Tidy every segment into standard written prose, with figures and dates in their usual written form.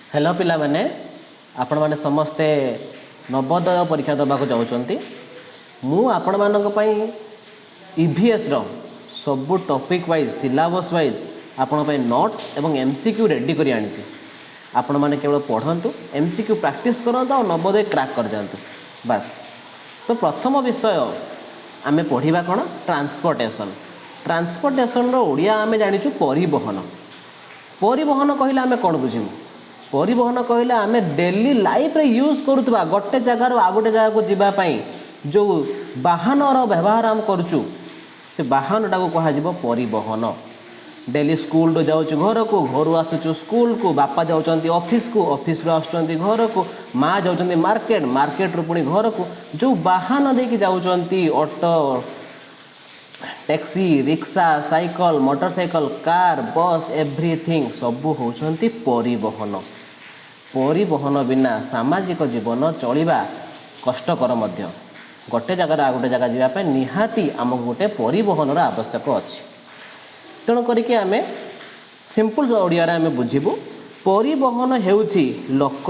Hello ପିଲାମାନେ, ଆପଣମାନେ ସମସ୍ତେ ନବୋଦୟ ପରୀକ୍ଷା ଦେବାକୁ ଯାଉଛନ୍ତି। ମୁଁ ଆପଣମାନଙ୍କ ପାଇଁ ଇଭିଏସ୍ର ସବୁ ଟପିକ୍ ୱାଇଜ୍, ସିଲାବସ୍ ୱାଇଜ୍ ଆପଣଙ୍କ ପାଇଁ ନୋଟ୍ସ ଏବଂ ଏମ୍ସିକ୍ୟୁ ରେଡ଼ି କରି ଆଣିଛି। ଆପଣମାନେ କେବଳ ପଢ଼ନ୍ତୁ, ଏମ୍ସିକ୍ୟୁ ପ୍ରାକ୍ଟିସ୍ କରନ୍ତୁ ଆଉ ନବୋଦୟ କ୍ରାକ୍ କରିଯାଆନ୍ତୁ, ବାସ୍। ତ ପ୍ରଥମ ବିଷୟ ଆମେ ପଢ଼ିବା କ'ଣ? ଟ୍ରାନ୍ସପୋର୍ଟେସନ୍। ଟ୍ରାନ୍ସପୋର୍ଟେସନ୍ର ଓଡ଼ିଆ ଆମେ ଜାଣିଛୁ ପରିବହନ। ପରିବହନ କହିଲେ ଆମେ କ'ଣ ବୁଝିବୁ? ପରିବହନ କହିଲେ ଆମେ ଡେଲି ଲାଇଫ୍ରେ ୟୁଜ୍ କରୁଥିବା, ଗୋଟେ ଜାଗାରୁ ଆଉ ଗୋଟେ ଜାଗାକୁ ଯିବା ପାଇଁ ଯେଉଁ ବାହନର ବ୍ୟବହାର ଆମେ କରୁଛୁ, ସେ ବାହନଟାକୁ କୁହାଯିବ ପରିବହନ। ଡେଲି ସ୍କୁଲରୁ ଯାଉଛୁ ଘରକୁ, ଘରୁ ଆସୁଛୁ ସ୍କୁଲକୁ, ବାପା ଯାଉଛନ୍ତି ଅଫିସକୁ, ଅଫିସରୁ ଆସୁଛନ୍ତି ଘରକୁ, ମା ଯାଉଛନ୍ତି ମାର୍କେଟ, ମାର୍କେଟରୁ ପୁଣି ଘରକୁ, ଯେଉଁ ବାହନ ଦେଇକି ଯାଉଛନ୍ତି, auto, taxi, rickshaw, cycle, motorcycle, car, bus, everything ସବୁ ହେଉଛନ୍ତି ପରିବହନ। ପରିବହନ ବିନା ସାମାଜିକ ଜୀବନ ଚଳିବା କଷ୍ଟକର ମଧ୍ୟ। ଗୋଟେ ଜାଗାରୁ ଆଉ ଗୋଟେ ଜାଗା ଯିବା ପାଇଁ ନିହାତି ଆମକୁ ଗୋଟେ ପରିବହନର ଆବଶ୍ୟକ ଅଛି। ତେଣୁ କରିକି ଆମେ ସିମ୍ପଲ୍ ଓଡ଼ିଆରେ ଆମେ ବୁଝିବୁ, ପରିବହନ ହେଉଛି ଲୋକ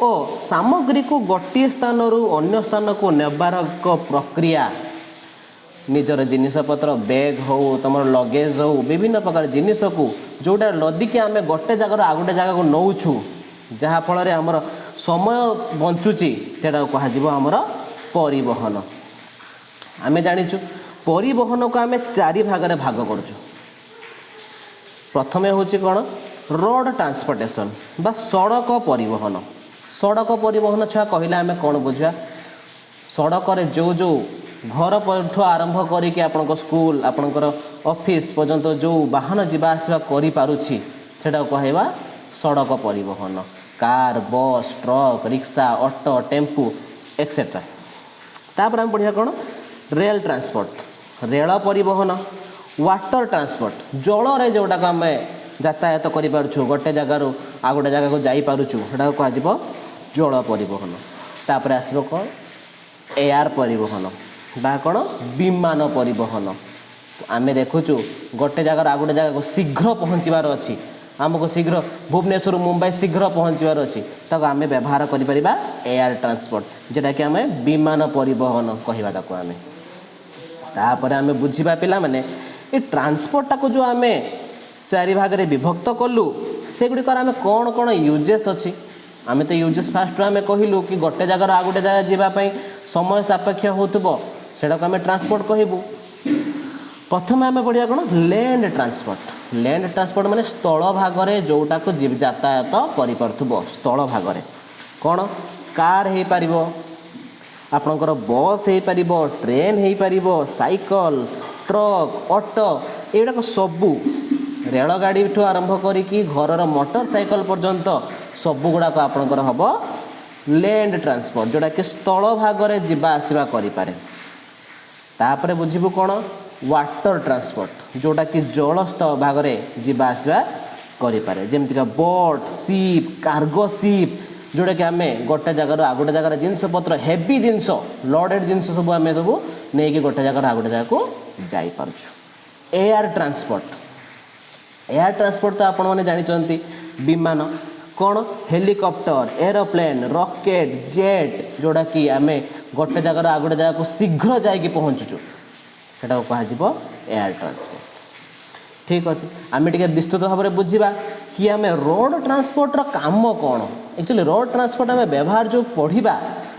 ଓ ସାମଗ୍ରୀକୁ ଗୋଟିଏ ସ୍ଥାନରୁ ଅନ୍ୟ ସ୍ଥାନକୁ ନେବାର ଏକ ପ୍ରକ୍ରିୟା। ନିଜର ଜିନିଷପତ୍ର, ବ୍ୟାଗ୍ ହଉ, ତୁମର ଲଗେଜ୍ ହଉ, ବିଭିନ୍ନ ପ୍ରକାର ଜିନିଷକୁ ଯେଉଁଟା ଲଦିକି ଆମେ ଗୋଟେ ଜାଗାରୁ ଆଉ ଗୋଟେ ଜାଗାକୁ ନେଉଛୁ, ଯାହାଫଳରେ ଆମର ସମୟ ବଞ୍ଚୁଛି, ସେଇଟାକୁ କୁହାଯିବ ଆମର ପରିବହନ। ଆମେ ଜାଣିଛୁ, ପରିବହନକୁ ଆମେ ଚାରି ଭାଗରେ ଭାଗ କରୁଛୁ। ପ୍ରଥମେ ହେଉଛି କ'ଣ? ରୋଡ଼ ଟ୍ରାନ୍ସପୋର୍ଟେସନ୍ ବା ସଡ଼କ ପରିବହନ। ସଡ଼କ ପରିବହନ ଛୁଆ କହିଲେ ଆମେ କ'ଣ ବୁଝିବା? ସଡ଼କରେ ଯେଉଁ ଯେଉଁ ଘର ଠୁ ଆରମ୍ଭ କରିକି ଆପଣଙ୍କ ସ୍କୁଲ, ଆପଣଙ୍କର ଅଫିସ୍ ପର୍ଯ୍ୟନ୍ତ ଯେଉଁ ବାହନ ଯିବା ଆସିବା କରିପାରୁଛି, ସେଇଟାକୁ କହିବା ସଡ଼କ ପରିବହନ। Car, bus, truck, rickshaw, auto, tempo, etcetera. ତାପରେ ଆମେ ପଢ଼ିବା କ'ଣ? ରେଲ୍ ଟ୍ରାନ୍ସପୋର୍ଟ, ରେଳ ପରିବହନ। ୱାଟର ଟ୍ରାନ୍ସପୋର୍ଟ, ଜଳରେ ଯେଉଁଟାକୁ ଆମେ ଯାତାୟାତ କରିପାରୁଛୁ, ଗୋଟେ ଜାଗାରୁ ଆଉ ଗୋଟେ ଜାଗାକୁ ଯାଇପାରୁଛୁ, ସେଟାକୁ କୁହାଯିବ ଜଳ ପରିବହନ। ତାପରେ ଆସିବ କ'ଣ? ଏୟାର ପରିବହନ ବା କ'ଣ? ବିମାନ ପରିବହନ। ଆମେ ଦେଖୁଛୁ, ଗୋଟେ ଜାଗାରୁ ଆଉ ଗୋଟେ ଜାଗାକୁ ଶୀଘ୍ର ପହଞ୍ଚିବାର ଅଛି ଆମକୁ, ଶୀଘ୍ର ଭୁବନେଶ୍ୱରରୁ ମୁମ୍ବାଇ ଶୀଘ୍ର ପହଞ୍ଚିବାର ଅଛି, ତାକୁ ଆମେ ବ୍ୟବହାର କରିପାରିବା ଏୟାର ଟ୍ରାନ୍ସପୋର୍ଟ, ଯେଉଁଟାକି ଆମେ ବିମାନ ପରିବହନ କହିବା ତାକୁ ଆମେ। ତାପରେ ଆମେ ବୁଝିବା ପିଲାମାନେ, ଏ ଟ୍ରାନ୍ସପୋର୍ଟଟାକୁ ଯେଉଁ ଆମେ ଚାରି ଭାଗରେ ବିଭକ୍ତ କଲୁ, ସେଗୁଡ଼ିକର ଆମେ କ'ଣ କ'ଣ ୟୁଜେସ୍ ଅଛି? ଆମେ ତ ୟୁଜେସ୍ ଫାଷ୍ଟରୁ ଆମେ କହିଲୁ କି ଗୋଟେ ଜାଗାରୁ ଆଉ ଗୋଟେ ଜାଗା ଯିବା ପାଇଁ ସମୟ ସାପେକ୍ଷ ହେଉଥିବ, ସେଇଟାକୁ ଆମେ ଟ୍ରାନ୍ସପୋର୍ଟ କହିବୁ। ପ୍ରଥମେ ଆମେ ପଢ଼ିବା କ'ଣ? Land transport. Land transport ମାନେ ସ୍ଥଳ ଭାଗରେ ଯେଉଁଟାକୁ ଯାତାୟାତ କରିପାରୁଥିବ। ସ୍ଥଳ ଭାଗରେ କ'ଣ? କାର୍ ହେଇପାରିବ, ଆପଣଙ୍କର ବସ୍ ହେଇପାରିବ, ଟ୍ରେନ୍ ହେଇପାରିବ, ସାଇକଲ, ଟ୍ରକ୍, ଅଟୋ, ଏଗୁଡ଼ାକ ସବୁ, ରେଳଗାଡ଼ିଠୁ ଆରମ୍ଭ କରିକି ଘରର ମୋଟର ସାଇକଲ ପର୍ଯ୍ୟନ୍ତ ସବୁଗୁଡ଼ାକ ଆପଣଙ୍କର ହେବ ଲ୍ୟାଣ୍ଡ ଟ୍ରାନ୍ସପୋର୍ଟ, ଯେଉଁଟାକି ସ୍ଥଳ ଭାଗରେ ଯିବା ଆସିବା କରିପାରେ। ତାପରେ ବୁଝିବୁ କ'ଣ? ୱାଟର ଟ୍ରାନ୍ସପୋର୍ଟ, ଯେଉଁଟାକି ଜଳ ଭାଗରେ ଯିବା ଆସିବା କରିପାରେ, ଯେମିତିକା ବୋଟ୍, ସିପ୍, କାର୍ଗୋ ସିପ୍, ଯେଉଁଟାକି ଆମେ ଗୋଟେ ଜାଗାରୁ ଆଉ ଗୋଟେ ଜାଗାରେ ଜିନିଷପତ୍ର, ହେଭି ଜିନିଷ, ଲୋଡ଼େଡ଼ ଜିନିଷ ସବୁ ଆମେ ସବୁ ନେଇକି ଗୋଟେ ଜାଗାରୁ ଆଉ ଗୋଟେ ଜାଗାକୁ ଯାଇପାରୁଛୁ। Air transport. ଏୟାର ଟ୍ରାନ୍ସପୋର୍ଟ ତ ଆପଣମାନେ ଜାଣିଛନ୍ତି, ବିମାନ। କ'ଣ? ହେଲିକପ୍ଟର, ଏରୋପ୍ଲେନ୍, ରକେଟ୍, ଜେଟ୍, ଯେଉଁଟାକି ଆମେ ଗୋଟେ ଜାଗାରୁ ଆଉ ଗୋଟେ ଜାଗାକୁ ଶୀଘ୍ର ଯାଇକି ପହଞ୍ଚୁଛୁ, ସେଟାକୁ କୁହାଯିବ ଏୟାର ଟ୍ରାନ୍ସପୋର୍ଟ। ଠିକ୍ ଅଛି, ଆମେ ଟିକେ ବିସ୍ତୃତ ଭାବରେ ବୁଝିବା କି ଆମେ ରୋଡ଼ ଟ୍ରାନ୍ସପୋର୍ଟର କାମ କ'ଣ। ଆକ୍ଚୁଆଲି ରୋଡ଼ ଟ୍ରାନ୍ସପୋର୍ଟ ଆମେ ବ୍ୟବହାର ଯେଉଁ ପଢ଼ିବା,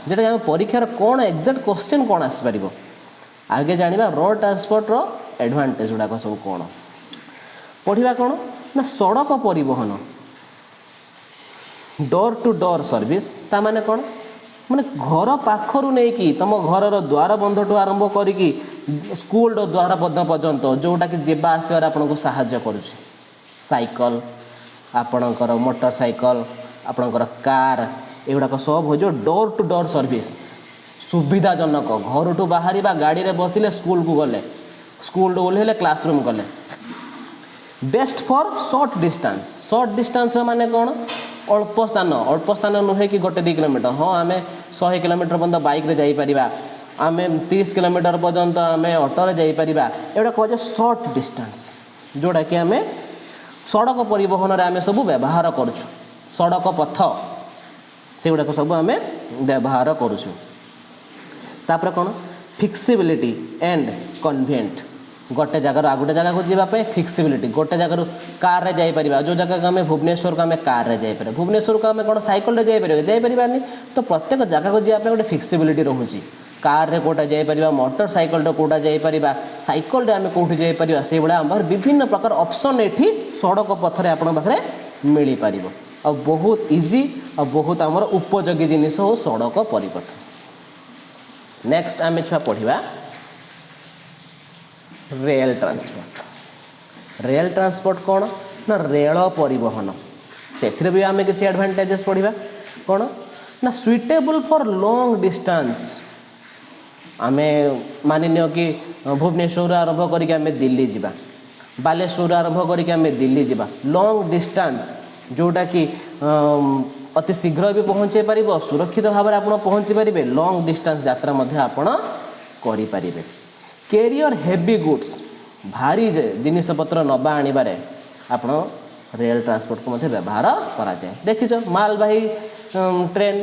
ଯେଉଁଟାକି ଆମ ପରୀକ୍ଷାର କ'ଣ ଏକ୍ଜାକ୍ଟ କ୍ୱେଶ୍ଚିନ୍ କ'ଣ ଆସିପାରିବ। ଆଗେ ଜାଣିବା ରୋଡ଼ ଟ୍ରାନ୍ସପୋର୍ଟର ଆଡ଼ଭାଣ୍ଟେଜ୍ ଗୁଡ଼ାକ ସବୁ କ'ଣ। ପଢ଼ିବା କ'ଣ ନା ସଡ଼କ ପରିବହନ ଡୋର୍ ଟୁ ଡୋର୍ ସର୍ଭିସ୍। ତା ମାନେ କ'ଣ? ମାନେ ଘର ପାଖରୁ ନେଇକି ତୁମ ଘରର ଦ୍ୱାର ବନ୍ଧଠୁ ଆରମ୍ଭ କରିକି ସ୍କୁଲର ଦ୍ୱାର ବନ୍ଧ ପର୍ଯ୍ୟନ୍ତ ଯେଉଁଟାକି ଯିବା ଆସିବାରେ ଆପଣଙ୍କୁ ସାହାଯ୍ୟ କରୁଛି। ସାଇକଲ, ଆପଣଙ୍କର ମୋଟର ସାଇକଲ, ଆପଣଙ୍କର କାର୍, ଏଗୁଡ଼ାକ ସବୁ ହେଉଛି ଡୋର୍ ଟୁ ଡୋର୍ ସର୍ଭିସ୍। ସୁବିଧାଜନକ। ଘରଠୁ ବାହାରିବା, ଗାଡ଼ିରେ ବସିଲେ, ସ୍କୁଲକୁ ଗଲେ, ସ୍କୁଲରୁ ଓହ୍ଲେଇଲେ, କ୍ଲାସରୁମ୍ ଗଲେ। Best for short distance. Short ଡିଷ୍ଟାନ୍ସର ମାନେ କ'ଣ? ଅଳ୍ପ ସ୍ଥାନ। ଅଳ୍ପ ସ୍ଥାନ ନୁହେଁ କି ଗୋଟେ 2 କିଲୋମିଟର। ହଁ, ଆମେ 100 କିଲୋମିଟର ପର୍ଯ୍ୟନ୍ତ ବାଇକ୍ରେ ଯାଇପାରିବା, ଆମେ 30 କିଲୋମିଟର ପର୍ଯ୍ୟନ୍ତ ଆମେ ଅଟୋରେ ଯାଇପାରିବା। ଏଗୁଡ଼ା କୁହାଯାଏ ସର୍ଟ ଡିଷ୍ଟାନ୍ସ, ଯେଉଁଟାକି ଆମେ ସଡ଼କ ପରିବହନରେ ଆମେ ସବୁ ବ୍ୟବହାର କରୁଛୁ। ସଡ଼କ ପଥ, ସେଗୁଡ଼ାକ ସବୁ ଆମେ ବ୍ୟବହାର କରୁଛୁ। ତାପରେ କ'ଣ? Flexibility and convenient. ଗୋଟେ ଜାଗାରୁ ଆଉ ଗୋଟେ ଜାଗାକୁ ଯିବା ପାଇଁ ଫ୍ଲେକ୍ସିବିଲିଟି। ଗୋଟେ ଜାଗାରୁ କାର୍ରେ ଯାଇପାରିବା, ଯେଉଁ ଜାଗାକୁ ଆମେ ଭୁବନେଶ୍ୱରକୁ ଆମେ କାର୍ରେ ଯାଇପାରିବା, ଭୁବନେଶ୍ୱରକୁ ଆମେ କ'ଣ ସାଇକେଲରେ ଯାଇପାରିବା? ଯାଇପାରିବାନି। ତ ପ୍ରତ୍ୟେକ ଜାଗାକୁ ଯିବା ପାଇଁ ଗୋଟେ ଫ୍ଲେକ୍ସିବିଲିଟି ରହୁଛି। କାର୍ରେ କେଉଁଟା ଯାଇପାରିବା, ମୋଟର ସାଇକେଲରେ କେଉଁଟା ଯାଇପାରିବା, ସାଇକେଲରେ ଆମେ କେଉଁଠି ଯାଇପାରିବା, ସେଇଭଳିଆ ଆମ ପାଖରେ ବିଭିନ୍ନ ପ୍ରକାର ଅପସନ୍ ଏଠି ସଡ଼କ ପଥରେ ଆପଣଙ୍କ ପାଖରେ ମିଳିପାରିବ। ଆଉ ବହୁତ ଇଜି ଆଉ ବହୁତ ଆମର ଉପଯୋଗୀ ଜିନିଷ ହଉ ସଡ଼କ ପରିବହନ। ନେକ୍ସଟ ଆମେ ଛୁଆ ପଢ଼ିବା ରେଲ ଟ୍ରାନ୍ସପୋର୍ଟ। ରେଲ ଟ୍ରାନ୍ସପୋର୍ଟ କ'ଣ ନା ରେଳ ପରିବହନ। ସେଥିରେ ବି ଆମେ କିଛି ଆଡ଼ଭାଣ୍ଟେଜେସ୍ ପଢ଼ିବା। କ'ଣ ନା ସୁଇଟେବୁଲ୍ ଫର୍ ଲଙ୍ଗ୍ ଡିଷ୍ଟାନ୍ସ। ଆମେ ମାନିନିଅ କି ଭୁବନେଶ୍ୱରରୁ ଆରମ୍ଭ କରିକି ଆମେ ଦିଲ୍ଲୀ ଯିବା, ବାଲେଶ୍ୱରରୁ ଆରମ୍ଭ କରିକି ଆମେ ଦିଲ୍ଲୀ ଯିବା, ଲଙ୍ଗ୍ ଡିଷ୍ଟାନ୍ସ, ଯେଉଁଟାକି ଅତି ଶୀଘ୍ର ବି ପହଞ୍ଚାଇ ପାରିବ, ସୁରକ୍ଷିତ ଭାବରେ ଆପଣ ପହଞ୍ଚି ପାରିବେ, ଲଙ୍ଗ୍ ଡିଷ୍ଟାନ୍ସ ଯାତ୍ରା ମଧ୍ୟ ଆପଣ କରିପାରିବେ। କ୍ୟାରିୟର ହେଭି ଗୁଡ୍ସ, ଭାରି ଜିନିଷପତ୍ର ନେବା ଆଣିବାରେ ଆପଣ ରେଲ ଟ୍ରାନ୍ସପୋର୍ଟକୁ ମଧ୍ୟ ବ୍ୟବହାର କରାଯାଏ। ଦେଖିଛ ମାଲବାହୀ ଟ୍ରେନ୍,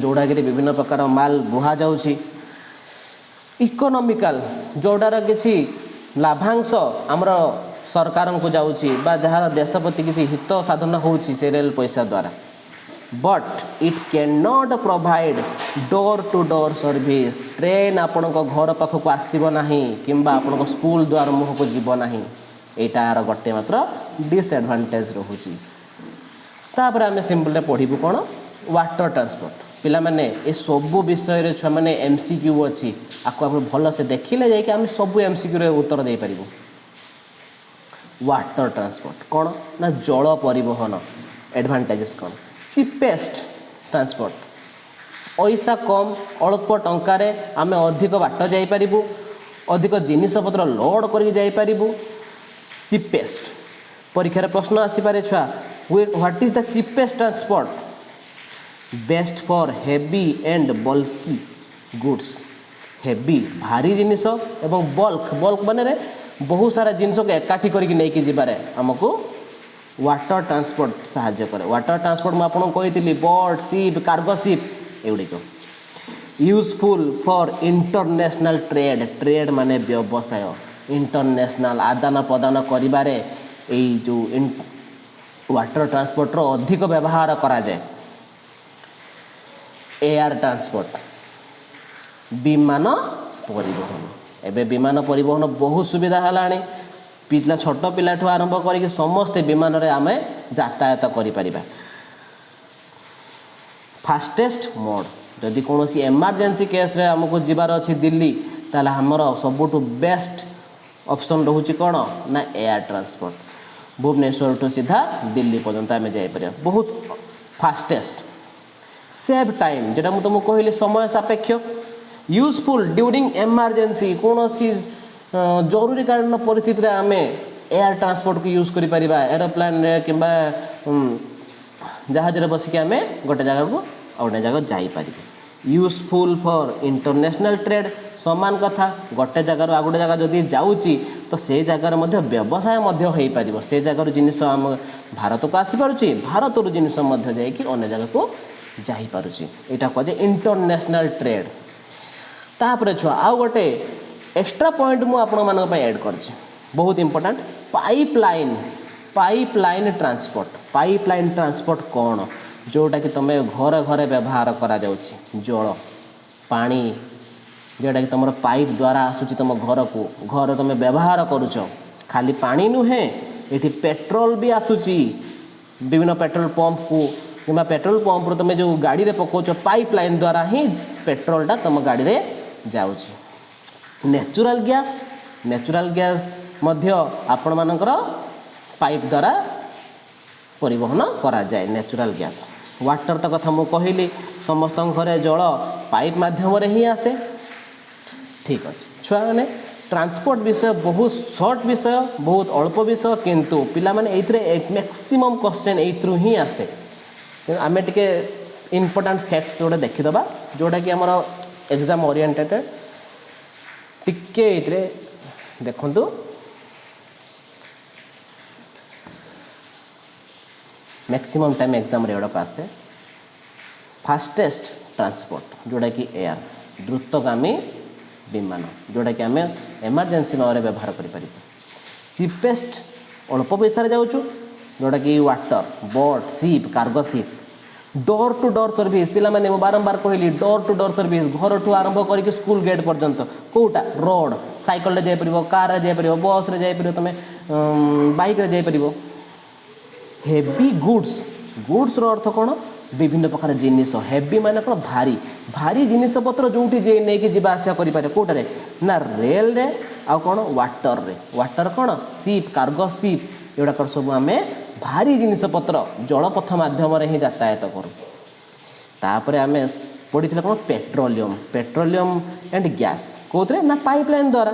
ଯେଉଁଟାକି ବିଭିନ୍ନ ପ୍ରକାର ମାଲ ବୁହାଯାଉଛି। ଇକୋନୋମିକାଲ, ଯେଉଁଟାର କିଛି ଲାଭାଂଶ ଆମର ସରକାରଙ୍କୁ ଯାଉଛି ବା ଯାହାର ଦେଶ ପ୍ରତି କିଛି ହିତ ସାଧନ ହେଉଛି ସେ ରେଲ ପଇସା ଦ୍ୱାରା। But it can not provide door to door service. Train ଆପଣଙ୍କ ଘର ପାଖକୁ ଆସିବ ନାହିଁ କିମ୍ବା ଆପଣଙ୍କ ସ୍କୁଲ ଦ୍ୱାର ମୁହଁକୁ ଯିବ ନାହିଁ। ଏଇଟା ଏହାର ଗୋଟେ ମାତ୍ର ଡିସଆଡ଼ଭାଣ୍ଟେଜ୍ ରହୁଛି। ତାପରେ ଆମେ ସିମ୍ପଲରେ ପଢ଼ିବୁ କ'ଣ? Water transport. ପିଲାମାନେ, ଏସବୁ ବିଷୟରେ ଛୁଆମାନେ MCQ ଅଛି। ଆକୁ ଆମେ ଭଲସେ ଦେଖିଲେ ଯାଇକି ଆମେ ସବୁ MCQରେ ଉତ୍ତର ଦେଇପାରିବୁ। ୱାଟର ଟ୍ରାନ୍ସପୋର୍ଟ କ'ଣ ନା ଜଳ ପରିବହନ। ଆଡ଼ଭାଣ୍ଟେଜେସ୍ କ'ଣ? ଚିପେଷ୍ଟ ଟ୍ରାନ୍ସପୋର୍ଟ, ପଇସା କମ୍, ଅଳ୍ପ ଟଙ୍କାରେ ଆମେ ଅଧିକ ବାଟ ଯାଇପାରିବୁ, ଅଧିକ ଜିନିଷପତ୍ର ଲୋଡ଼ କରିକି ଯାଇପାରିବୁ। ଚିପେଷ୍ଟ। ପରୀକ୍ଷାରେ ପ୍ରଶ୍ନ ଆସିପାରେ ଛୁଆ, "What is the cheapest transport?" Best for heavy and bulky goods. Heavy ଭାରି ଜିନିଷ ଏବଂ ବଲ୍କ, ବଲ୍କ ମାନେ ବହୁତ ସାରା ଜିନିଷକୁ ଏକାଠି କରିକି ନେଇକି ଯିବାରେ ଆମକୁ ୱାଟର ଟ୍ରାନ୍ସପୋର୍ଟ ସାହାଯ୍ୟ କରେ। ୱାଟର ଟ୍ରାନ୍ସପୋର୍ଟ ମୁଁ ଆପଣଙ୍କୁ କହିଥିଲି, ବୋଟ୍, ସିପ୍, କାର୍ଗୋ ସିପ୍ ଏଗୁଡ଼ିକ। Useful for international trade. Trade ମାନେ ବ୍ୟବସାୟ, ଇଣ୍ଟରନ୍ୟାସନାଲ୍ ଆଦାନ ପ୍ରଦାନ କରିବାରେ ଏଇ ଯେଉଁ ୱାଟର ଟ୍ରାନ୍ସପୋର୍ଟର ଅଧିକ ବ୍ୟବହାର କରାଯାଏ। ଏୟାର ଟ୍ରାନ୍ସପୋର୍ଟ, ବିମାନ ପରିବହନ। ଏବେ ବିମାନ ପରିବହନ ବହୁତ ସୁବିଧା ହେଲାଣି। ପିଲା, ଛୋଟ ପିଲାଠୁ ଆରମ୍ଭ କରିକି ସମସ୍ତେ ବିମାନରେ ଆମେ ଯାତାୟାତ କରିପାରିବା। ଫାଷ୍ଟେଷ୍ଟ ମୋଡ଼, ଯଦି କୌଣସି ଏମର୍ଜେନ୍ସି କେସ୍ରେ ଆମକୁ ଯିବାର ଅଛି ଦିଲ୍ଲୀ, ତାହେଲେ ଆମର ସବୁଠୁ ବେଷ୍ଟ ଅପସନ୍ ରହୁଛି କ'ଣ ନା ଏୟାର ଟ୍ରାନ୍ସପୋର୍ଟ। ଭୁବନେଶ୍ୱରଠୁ ସିଧା ଦିଲ୍ଲୀ ପର୍ଯ୍ୟନ୍ତ ଆମେ ଯାଇପାରିବା, ବହୁତ ଫାଷ୍ଟେଷ୍ଟ। ସେଭ୍ ଟାଇମ୍, ଯେଟା ମୁଁ ତୁମକୁ କହିଲି, ସମୟ ସାପେକ୍ଷ। ୟୁଜଫୁଲ୍ ଡ୍ୟୁରିଂ ଏମର୍ଜେନ୍ସି, କୌଣସି ଜରୁରୀକାଳୀନ ପରିସ୍ଥିତିରେ ଆମେ ଏୟାର ଟ୍ରାନ୍ସପୋର୍ଟକୁ ୟୁଜ୍ କରିପାରିବା। ଏରୋପ୍ଲେନ୍ରେ କିମ୍ବା ଜାହାଜରେ ବସିକି ଆମେ ଗୋଟେ ଜାଗାକୁ ଆଉ ଗୋଟେ ଜାଗାକୁ ଯାଇପାରିବା। ୟୁଜଫୁଲ୍ ଫର୍ ଇଣ୍ଟରନ୍ୟାସନାଲ୍ ଟ୍ରେଡ୍, ସମାନ କଥା, ଗୋଟେ ଜାଗାରୁ ଆଉ ଗୋଟେ ଜାଗା ଯଦି ଯାଉଛି ତ ସେ ଜାଗାରେ ମଧ୍ୟ ବ୍ୟବସାୟ ମଧ୍ୟ ହେଇପାରିବ। ସେ ଜାଗାରୁ ଜିନିଷ ଆମ ଭାରତକୁ ଆସିପାରୁଛି, ଭାରତରୁ ଜିନିଷ ମଧ୍ୟ ଯାଇକି ଅନ୍ୟ ଜାଗାକୁ ଯାଇପାରୁଛି। ଏଇଟା କୁହାଯାଏ ଇଣ୍ଟରନ୍ୟାସନାଲ୍ ଟ୍ରେଡ୍। ତାପରେ ଛୁଆ, ଆଉ ଗୋଟେ ଏକ୍ସଟ୍ରା ପଏଣ୍ଟ ମୁଁ ଆପଣମାନଙ୍କ ପାଇଁ ଆଡ଼୍ କରିଛି, ବହୁତ important, pipe line transport. Pipe line transport କ'ଣ? ଯେଉଁଟାକି ତୁମେ ଘରେ ଘରେ ବ୍ୟବହାର କରାଯାଉଛି, ଜଳ, ପାଣି, ଯେଉଁଟାକି ତୁମର ପାଇପ୍ ଦ୍ୱାରା ଆସୁଛି ତୁମ ଘରକୁ, ଘରେ ତୁମେ ବ୍ୟବହାର କରୁଛ। ଖାଲି ପାଣି ନୁହେଁ, ଏଠି ପେଟ୍ରୋଲ ବି ଆସୁଛି ବିଭିନ୍ନ ପେଟ୍ରୋଲ ପମ୍ପକୁ କିମ୍ବା ପେଟ୍ରୋଲ ପମ୍ପରୁ ତୁମେ ଯେଉଁ ଗାଡ଼ିରେ ପକାଉଛ, ପାଇପ୍ ଲାଇନ୍ ଦ୍ୱାରା ହିଁ ପେଟ୍ରୋଲଟା ତୁମ ଗାଡ଼ିରେ ଯାଉଛି। ନ୍ୟାଚୁରାଲ୍ ଗ୍ୟାସ୍, ନ୍ୟାଚୁରାଲ୍ ଗ୍ୟାସ୍ ମଧ୍ୟ ଆପଣମାନଙ୍କର ପାଇପ୍ ଦ୍ୱାରା ପରିବହନ କରାଯାଏ, ନ୍ୟାଚୁରାଲ୍ ଗ୍ୟାସ୍। ୱାଟର ତ କଥା ମୁଁ କହିଲି, ସମସ୍ତଙ୍କ ଘରେ ଜଳ ପାଇପ୍ ମାଧ୍ୟମରେ ହିଁ ଆସେ। ଠିକ୍ ଅଛି ଛୁଆମାନେ, ଟ୍ରାନ୍ସପୋର୍ଟ ବିଷୟ ବହୁତ ସର୍ଟ ବିଷୟ, ବହୁତ ଅଳ୍ପ ବିଷୟ, କିନ୍ତୁ ପିଲାମାନେ ଏଇଥିରେ ମ୍ୟାକ୍ସିମମ୍ କ୍ୱେଶ୍ଚନ୍ ଏଇଥିରୁ ହିଁ ଆସେ। ତେଣୁ ଆମେ ଟିକେ ଇମ୍ପୋର୍ଟାଣ୍ଟ ଫ୍ୟାକ୍ଟସ୍ ଗୋଟେ ଦେଖିଦେବା, ଯେଉଁଟାକି ଆମର ଏକ୍ଜାମ୍ ଓରିଏଣ୍ଟେଡ଼୍। ଟିକେ ଏଇଥିରେ ଦେଖନ୍ତୁ। ମ୍ୟାକ୍ସିମମ୍ ଟାଇମ୍ ଏକ୍ଜାମ୍ରେ ଏଗୁଡ଼ାକ ଆସେ। ଫାଷ୍ଟେଷ୍ଟ ଟ୍ରାନ୍ସପୋର୍ଟ ଯେଉଁଟାକି ଏୟାର, ଦ୍ରୁତଗାମୀ ବିମାନ, ଯେଉଁଟାକି ଆମେ ଏମର୍ଜେନ୍ସି ଭାବରେ ବ୍ୟବହାର କରିପାରିବୁ। ଚିପେଷ୍ଟ, ଅଳ୍ପ ପଇସାରେ ଯାଉଛୁ, ଯେଉଁଟାକି water, boat, ship, cargo ship. Door to door service, ପିଲାମାନେ, ମୁଁ ବାରମ୍ବାର କହିଲି, ଡୋର୍ ଟୁ ଡୋର୍ ସର୍ଭିସ୍, ଘରଠୁ ଆରମ୍ଭ କରିକି ସ୍କୁଲ ଗେଟ୍ ପର୍ଯ୍ୟନ୍ତ କେଉଁଟା? ରୋଡ଼। ସାଇକେଲରେ ଯାଇପାରିବ, କାରରେ ଯାଇପାରିବ, ବସ୍ରେ ଯାଇପାରିବ, ତୁମେ ବାଇକ୍ରେ ଯାଇପାରିବ। ହେଭି ଗୁଡ୍ସ, ଗୁଡ୍ସର ଅର୍ଥ କ'ଣ? ବିଭିନ୍ନ ପ୍ରକାର ଜିନିଷ। ହେଭି ମାନେ କ'ଣ? ଭାରି ଭାରି ଜିନିଷପତ୍ର ଯେଉଁଠି ଯେ ନେଇକି ଯିବା ଆସିବା କରିପାରିବ। କେଉଁଟାରେ ନା ରେଲରେ ଆଉ କ'ଣ? ୱାଟରରେ। ୱାଟର କ'ଣ? ସିପ୍, କାର୍ଗୋ ସିପ୍, ଏଗୁଡ଼ାକର ସବୁ ଆମେ ଭାରି ଜିନିଷପତ୍ର ଜଳପଥ ମାଧ୍ୟମରେ ହିଁ ଯାତାୟାତ କରୁ। ତାପରେ ଆମେ ପଢ଼ିଥିଲେ କ'ଣ? ପେଟ୍ରୋଲିୟମ, ପେଟ୍ରୋଲିୟମ ଆଣ୍ଡ ଗ୍ୟାସ୍ କେଉଁଥିରେ ନା ପାଇପ୍ ଲାଇନ୍ ଦ୍ୱାରା।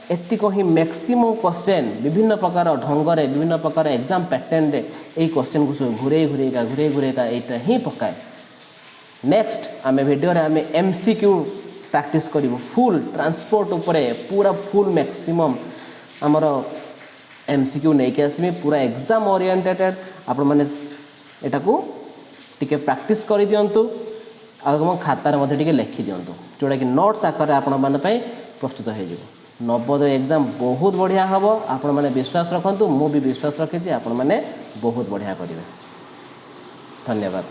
ଏତିକ ହିଁ ମ୍ୟାକ୍ସିମମ୍ କ୍ୱେଶ୍ଚେନ୍। ବିଭିନ୍ନ ପ୍ରକାର ଢଙ୍ଗରେ, ବିଭିନ୍ନ ପ୍ରକାର ଏକ୍ଜାମ୍ ପ୍ୟାଟର୍ନରେ ଏଇ କ୍ୱେଶ୍ଚେନ୍କୁ ସବୁ ଘୁରେଇ ଘୁରେଇକା, ଘୁରେଇ ଘୁରେଇକା ଏଇଟା ହିଁ ପକାଏ। ନେକ୍ସଟ ଆମେ ଭିଡ଼ିଓରେ ଆମେ ଏମ୍ସିକ୍ୟୁ ପ୍ରାକ୍ଟିସ୍ କରିବୁ। ଫୁଲ୍ ଟ୍ରାନ୍ସପୋର୍ଟ ଉପରେ ପୁରା ଫୁଲ୍ ମ୍ୟାକ୍ସିମମ୍ ଆମର ଏମ୍ସିକ୍ୟୁ ନେଇକି ଆସିବି, ପୁରା ଏକ୍ଜାମ୍ ଓରିଏଣ୍ଟେଡ଼୍। ଆପଣମାନେ ଏଟାକୁ ଟିକେ ପ୍ରାକ୍ଟିସ୍ କରିଦିଅନ୍ତୁ ଆଉ ଏବଂ ଖାତାରେ ମଧ୍ୟ ଟିକେ ଲେଖିଦିଅନ୍ତୁ, ଯେଉଁଟାକି ନୋଟ୍ସ ଆକାରରେ ଆପଣମାନଙ୍କ ପାଇଁ ପ୍ରସ୍ତୁତ ହେଇଯିବ। ନବୋଦୟ ଏକ୍ଜାମ୍ ବହୁତ ବଢ଼ିଆ ହେବ, ଆପଣମାନେ ବିଶ୍ୱାସ ରଖନ୍ତୁ। ମୁଁ ବି ବିଶ୍ୱାସ ରଖିଛି, ଆପଣମାନେ ବହୁତ ବଢ଼ିଆ କରିବେ। ଧନ୍ୟବାଦ।